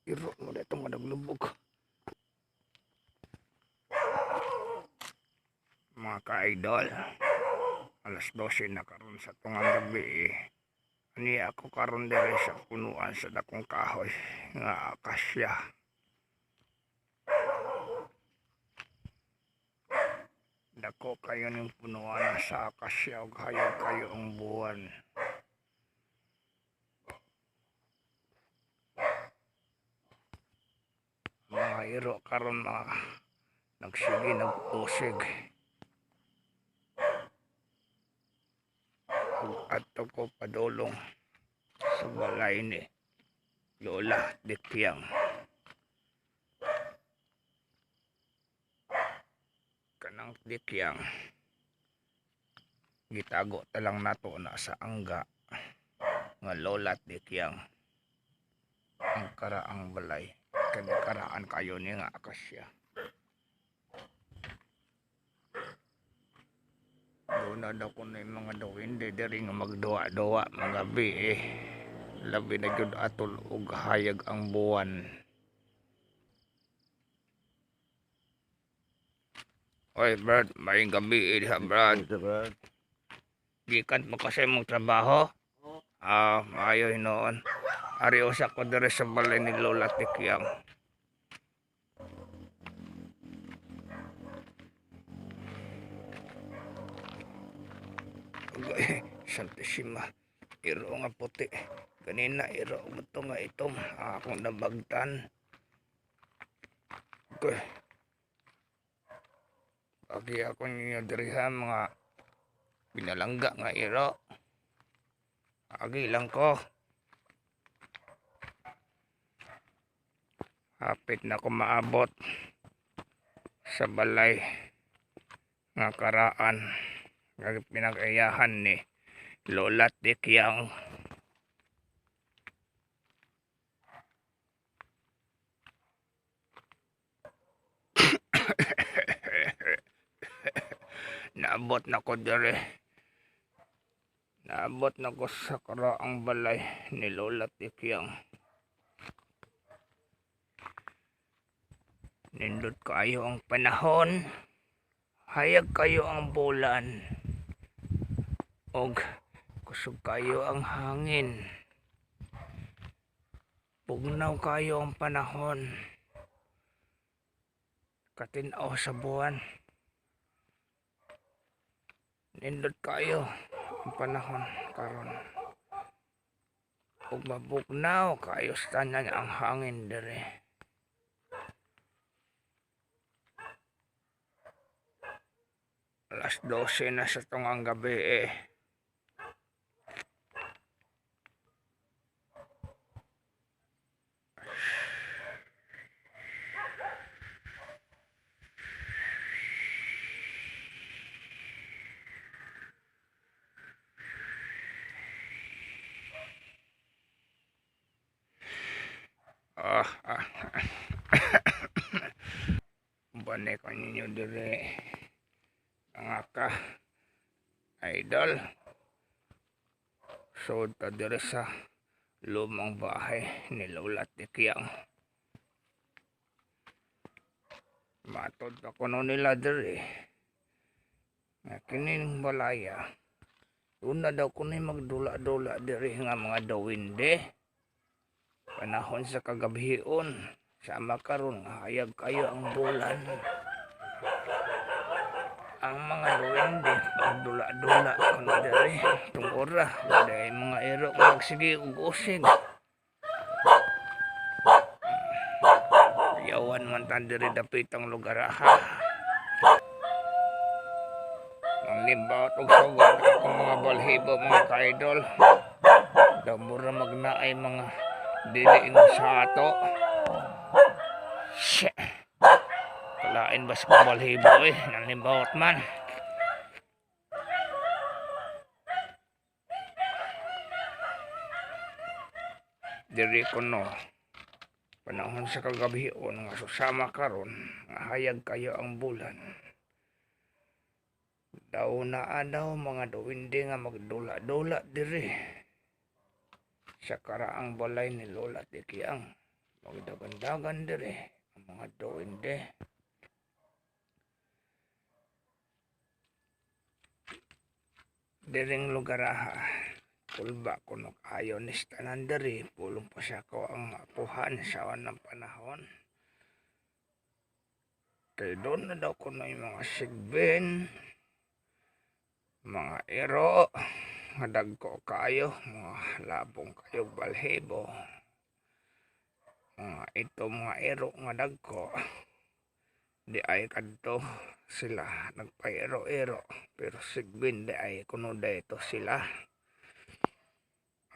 Iro mo na itong managlubog. Mga ka-idol, alas 12 na karon sa tungang gabi eh. Ani ako karon diri sa punuan sa dakong kahoy nga akasya. Dako kayo ning punuan sa akasya ug hayag kayo ang buwan. Mga iro karon mga nagsige nag-usig. Adto ko padulong sa balay ni Lola Dikyang. Kanang Dikyang gitago ta lang nato na sa angga nga Lola Dikyang ang karaang balay. Kani karaan kayo ni nga akasya. Doon na daw kuno yung mga duwende diri nga magduwa-duwa magabi eh. Labi na gyud atol og hayag ang buwan. Oy Brad, maayong gabi eh diha Brad. Brad. Gikan mo kasi mong trabaho? Ah, maayo hinuon. Ari usa ko diri sa balay ni Lola Tikyang. Ugay, Santissima. Iro nga puti. Ganina iro mo to nga itom. Akong nabagtan. Ugay. Agi ako ninyo diri ha mga binalangga nga iro. Agi lang ko. Hapit na ko maabot sa balay nga karaan nga pinag-ayahan ni Lola Tikyang. Naabot na ko dire. Naabot na ko sa karaang balay ni Lola Tikyang. Nindot kayo ang panahon. Hayag kayo ang bulan. Og kusog kayo ang hangin. Pugnaw kayo ang panahon. Katinaw sa buwan. Nindot kayo ang panahon karon. Ug mabugnaw kayo sa tanan ang hangin dire. Alas 12 na sa tungang gabi eh. Ah, ah. Uban ko ninyo dire. Mga ka idol. So ta dire sa lumang bahay ni Lola Tikyang. Matod pa kuno nila dire. Nga kining balaya. Una daw kuno magdula-dula dire nga mga dawinde. Panahon sa kagabhion. Sama karon hayag kayo ang bulan. Ang mga duwende magdula-dula kuno dire tung ora dahil mga iro magsige og usig. Yawan man tan dire dapitang lugar ha. Manglimbawat og sugod akong mga balhibo mga ka-idol. Daw mura magnaay mga dili ingon sa ato. Shit. Kalain ba sa balhibo eh, nanlimbawat man. Diri kuno panahon sa kagabhion nga susama karon nga hayag kayo ang bulan. Daw naa daw mga duwende nga magdula-dula diri sa karaang balay ni Lola Tikyang. Magdagan-dagan diri ang mga duwende. Diring lugar aha, kulba kuno kaayo nis tanan diri, pulong pa siya ko ang apuhan sa unang panahon. Kay doon na daw kuno yung mga sigbin, mga iro, nga dagko kaayo, mga labong kayo balhibo. Mga ito mga iro nga dagko, di ay kadto sila nagpairo-iro, pero sigbin di ay kuno dayto sila.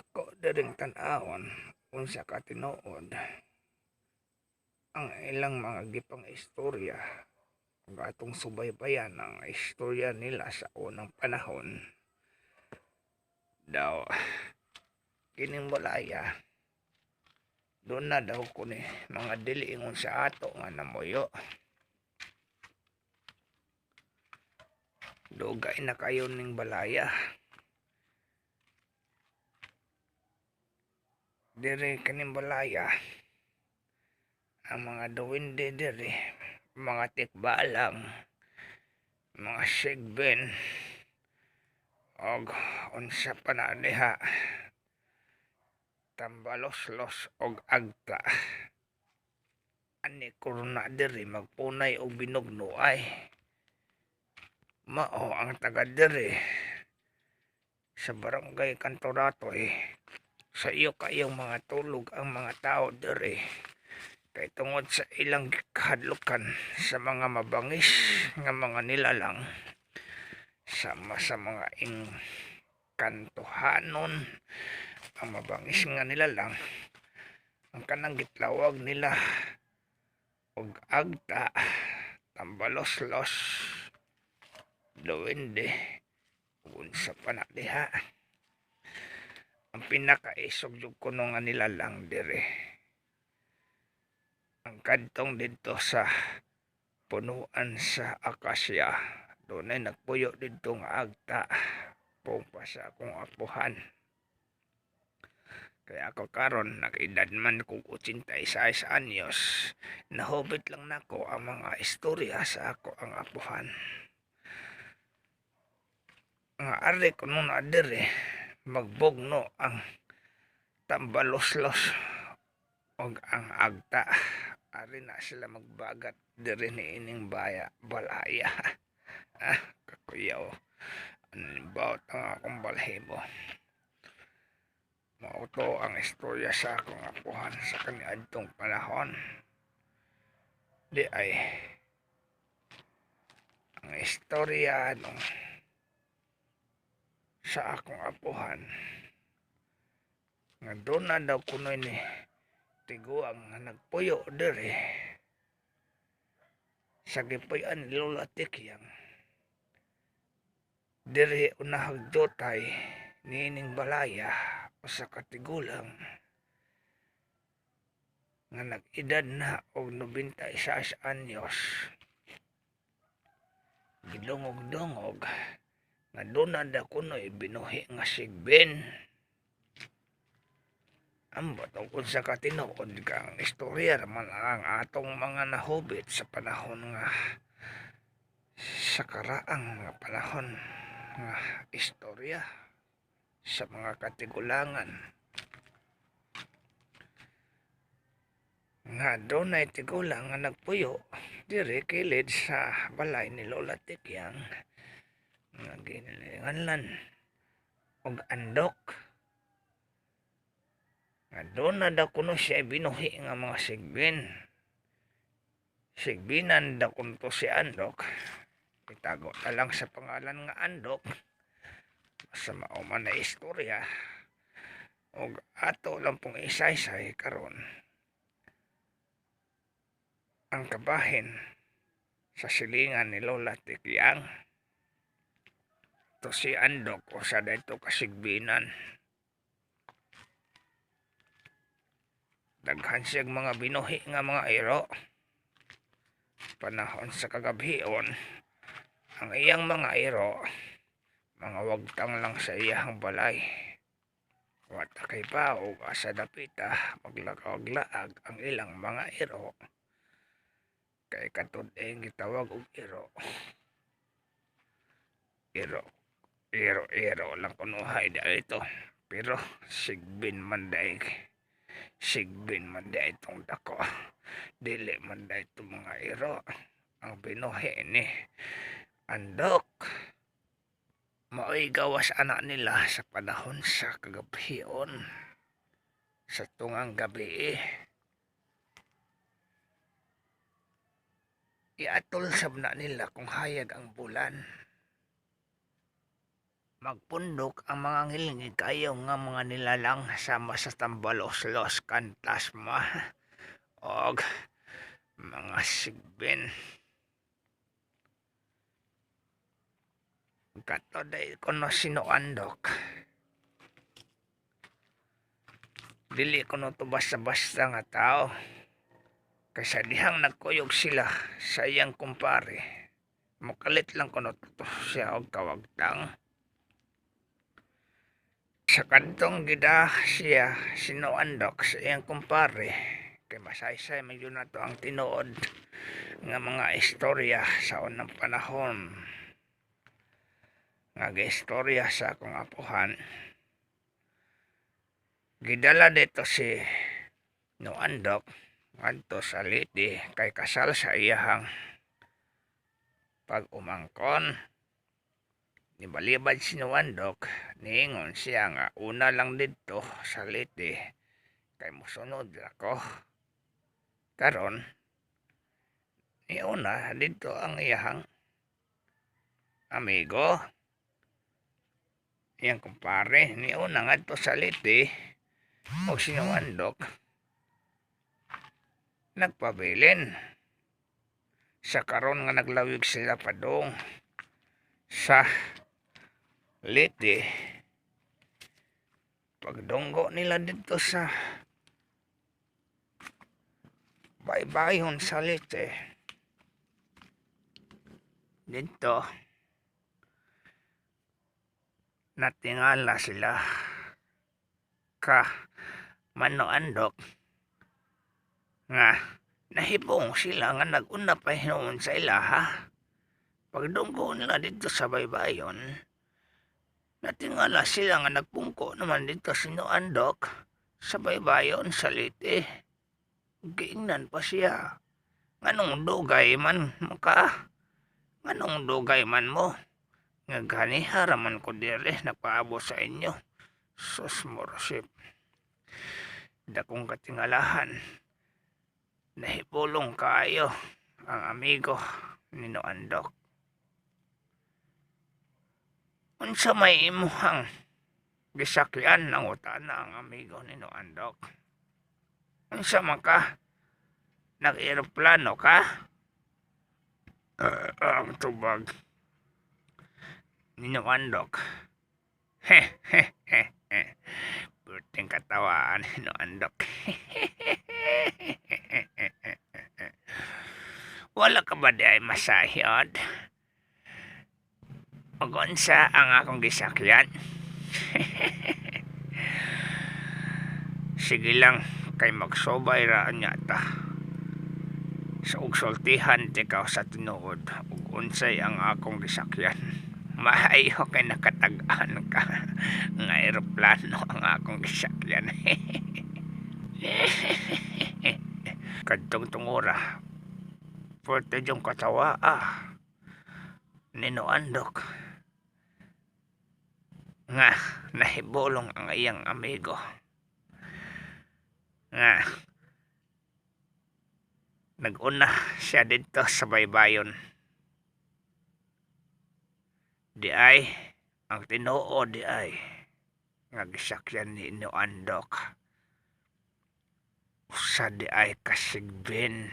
Ako diring tan-awon unsa ka tinuod ang ilang mga gipang istorya ug atong subaybayan ang istorya nila sa unang panahon. Daw kining balaya doon na daw kuni mga dili ingon sa ato nga namuyo. Dugay na kayo ning balaya. Diri kining balaya ang mga duwende diri, mga tikbalang, mga sigbin, og unsa pa na diha, tambaloslos og agta. Ani kurna diri magpunay og binugno ay. Mao ang taga diri sa barangay Kantoratoy. Sa iyo kayong mga tulog ang mga tao diri kay tungod sa ilang gikahadlukan sa mga mabangis nga mga nilalang sama sa mga engkantohanon. Ang mabangis nga nilalang ang kanang gitlawag nila og agta, tambaloslos, duwende, unsa pa na diha. Ang pinakaisog jud kuno nga nilalang diri ang kadtong didto sa punuan sa akasya. Dunay nagpuyo didto nga agta, pong pa sa akong apuhan. Kaya ako karon nag-edad man kog 86 anyos, nahubit lang nako ang mga istorya sa ako ang apuhan. Nga ari kuno na diri magbugno ang tambaloslos og ang agta. Ari na sila magbagat diri niining baya balaya. Ah, kakuyaw. Ano ang akong balhibo. Mao to ang istorya sa akong apuhan sa kaniadtong panahon. Di ay ang istorya nung sa akong apuhan nga doon na daw kunoy ni tiguang nga nagpuyo diri sa gipuy-an ni Lola Tikyang diri unahag jutay niining balaya usa ka tigulang nga nag-edad na og 96 anyos. Gidungog-dungog nga doon na daw kunoy binuhi nga sigbin. Ambot og unsa ka tinuod kang istorya man ang atong mga nahubit sa panahon nga sa karaang mga panahon nga istorya sa mga katigulangan nga dunay tigulang nga nagpuyo diri kilid sa balay ni Lola Tikyang nga gininganlan og andok nga doon na daw kuno siya binuhi nga mga sigbin. Sigbinan daw kunto si Andok. Itago na lang sa pangalan nga Andok sa mao man na istorya og ato lang pong isaysay karon ang kabahin sa silingan ni Lola Tikyang. To si Andok o sa dayto kasigbinan. Daghan siyang mga binuhi nga mga iro. Panahon sa kagabhion, ang iyang mga iro, mga wagtang lang sa iyang balay. Wa ta kahibaw asa dapita maglakaw-laag ang ilang mga iro. Kay katud-eng gitawag og iro. Iro. Iro, iro lang kunuhay di ito. Pero sigbin man diay. Sigbin man diay itong dako. Dili man diay itong mga iro. Ang binuhi ni Andok. Maoy gawas ana nila sa panahon sa kagabhion. Sa tungang gabi. Iatol sab na nila kung hayag ang bulan. Magpundok ang mga ngilngig kayo nga mga nilalang sama sa tambalos-los, kantasma og mga sigbin. Kato day kuno sinuandok. Dili kuno to basta-basta nga tao. Kaysa dihang nagkuyog sila sa iyang kumpare. Mukalit lang kuno to siya og kawagtang. Sa kadtong gida siya sinuandok sa iyang kumpare. Kay masaysay man yun na to ang tinuod nga mga istorya sa unang panahon. Nga giistorya sa akong apuhan. Gidala dito si Noandok ngadto sa Leyte kay kasal sa iyahang pag-umangkon. Nibalibad si Noandok, niingon siya nga una lang didto sa Leyte kay mosunod ra ko. Karon niuna didto ang iyahang amigo, iyang kumpare, niuna ngadto sa Leyte og si Noandok nagpabilin. Sa karon nga naglawig sila padung sa Leyte, pagdunggo nila dito sa baybayon sa Leyte, dito natingala sila ka Manoandok nga nahibong sila nga nag-una pa hinuon sa ilaha. Pagdunggo nila dito sa baybayon, natingala sila nga nagpungko naman dito si Noandok sa baybayon sa Leyte. Giingnan pa siya. Nganong dugay man mo ka? Nganong dugay man mo? Nga ganiha ra man ko dire nagpaabot sa inyo. Sus morsip. Dakong katingalahan. Nahipulong kaayo ang amigo ni Noandok. Unsa may imuhang gisakyan, nangutana ang amigo ni Noandok. Unsa man ka? Nag-eroplano ka? Ang tubag ni Noandok. He he he he. Perting katawaan ni Noandok. Wala ka ba di ay masayod? Og unsa ang akong gisakyan? Sige lang kay magsobay ra nya ta. Sa og sultihan tikaw sa tinuod og unsay ang akong gisakyan. Maayo kay nakatag-an ka nga eroplano ang akong gisakyan. Kadtong tungura, puwerte yung katawa ah. Ni Noandok nga nahibulong ang iyang amigo nga nag-una siya didto sa baybayon. Di ay ang tinuod di ay nga gisakyan ni Noandok usa di ay kasigbin.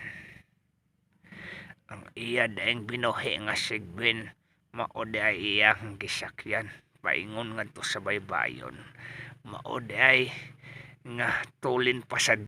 Ang iya daing binuhi nga sigbin mao di ay iyang gisakyan paingon ngadto sa baybayon. Mao di ay nga tulin pa sa